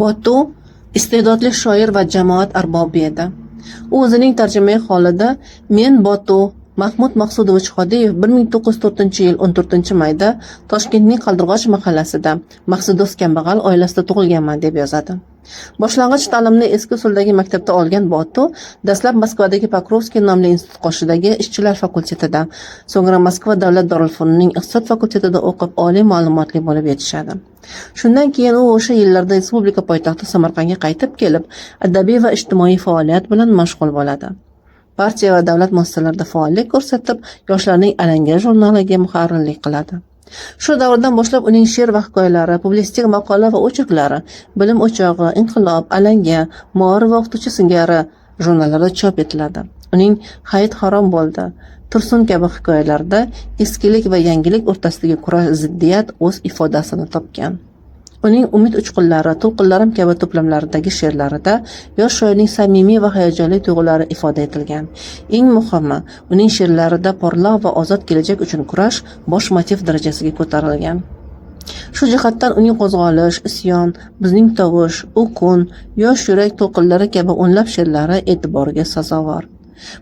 Botu iste'dodli shoir va jamoat arbobi edi. U o'zining tarjimai holida: "Men Botu Mahmud Maqsudovich Xodiyev 1904-yil 14-mayda Toshkentning Qaldirg'och mahallasida Maqsudov kambag'al oilasida tug'ilganman", deb yozadi. Boshlang'ich ta'limni eski usuldagi maktabda olgan Botu dastlab Moskvadagi Pokrovskiy nomli institut qoshidagi ishchilar fakultetida, so'ngra Moskva davlat dorilfununining iqtisod fakultetida o'qib, oliy ma'lumotli bo'lib yetishadi. Shundan keyin u o'sha yillarda respublika poytaxti Samarqandga qaytib kelib, adabiy va ijtimoiy faoliyat bilan mashg'ul bo'ladi. Partiya va davlat muassasalarida faollik ko'rsatib, yoshlarning "Alanga" jurnaliga muharrirlik qiladi. Shu davrdan boshlab uning she'r va hikoyalari, publitsistik maqola va ocherklari "Bilim o'chog'i", "Inqilob", "Alanga", "Maorif va "O'qituvchi" singari jurnallarda chop etiladi. Uning "Hayit harom bo'ldi", "Tursun" kabi hikoyalarida eskilik va yangilik o'rtasidagi kurash, ziddiyat o'z ifodasini topgan. Uning "Umid uchqunlari", "To'lqinlarim" kabi to'plamlaridagi she'rlarida yosh shoirning samimiy va hayajonli tuyg'ulari ifoda etilgan. Eng muhimi, uning she'rlarida porloq va ozod kelajak uchun kurash bosh motiv darajasiga ko'tarilgan. Shu jihatdan uning "Qo'zg'olish", "Isyon", "Bizning tovush", "U kun", "Yosh yurak to'lqinlari" kabi o'nlab she'rlari e'tiborga sazovor.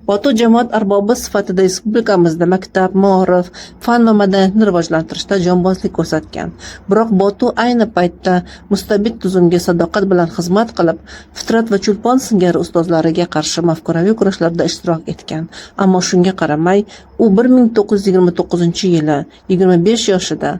Botu jamoat arbobi sifatida respublikamizda maktab, maorif, fan va madaniyatni rivojlantirishda jonbozlik ko'rsatgan. Biroq Botu ayni paytda mustabid tuzumga sadoqat bilan xizmat qilib, Fitrat va Chulpon singari ustozlariga qarshi mafkuraviy kurashlarda ishtirok etgan. Ammo shunga qaramay, u 1929-yili 25 yoshida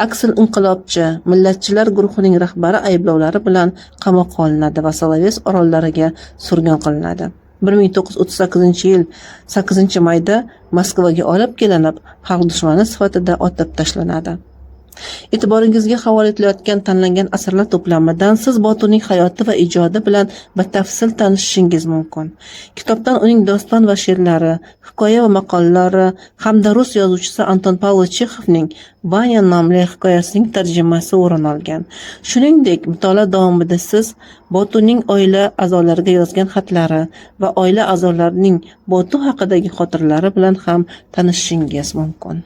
aksil inqilobchi, millatchilar guruhining rahbari ayblovlari bilan qamoqqa olinadi va Solovets orollariga surgun qilinadi. 1938-yil 8-mayda Moskvaga olib kelinib, xalq dushmani sifatida otib tashlanadi. E'tiboringizga havola etilayotgan tanlangan asarlar to'plamidan siz Boturning hayoti va ijodi bilan batafsil tanishishingiz mumkin. Kitobdan uning doston va she'rlari, hikoya va maqolalari hamda rus yozuvchisi Anton Pavlovich Chexovning "Vanya" nomli hikoyasining tarjimasi o'rin olgan. Shuningdek, mutolaa davomida siz Boturning oila a'zolariga yozgan xatlari va oila a'zolarining Botu haqidagi xotiralari bilan ham tanishishingiz mumkin.